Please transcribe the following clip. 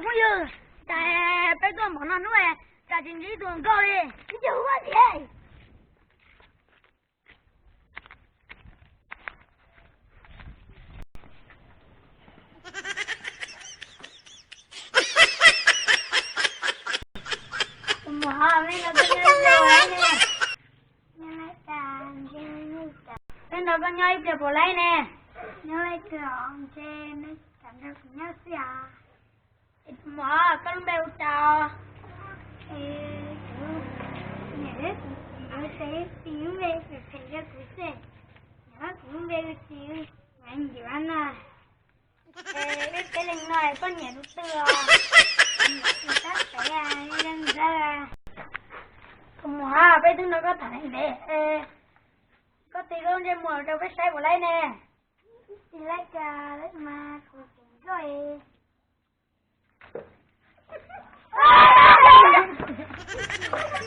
Yog, cas peb tuaj npaum no hnub, cas tsis ntsib tus hluas nkauj li. Ib tug ua tiag. Mus hov, nej nrog koj nyob ib pliag puas laib ne? Nej nrog koj nyob ib pliag puas laib ne? Nyob ib pliag, ntshe nej nrog kuv nyob xwb os. Mus hov, koj lub npe hu cas? Niam, kuv txiv lub npe, txiv lub npe phem phem rau kuv xwb. Niam, kuv lub npe hu txiv Nyiam Ncuav na. Es wb peb leeg no koj nyiam tus twg os? Nyiam tus tab tsev, leej ntxawg. Kuv mus hov, peb twb nrog koj tham ntev ntev. Koj tig lub ntsej muag rau peb saib puas laib ne? Tsis laib cas mas kuv tsis nrog.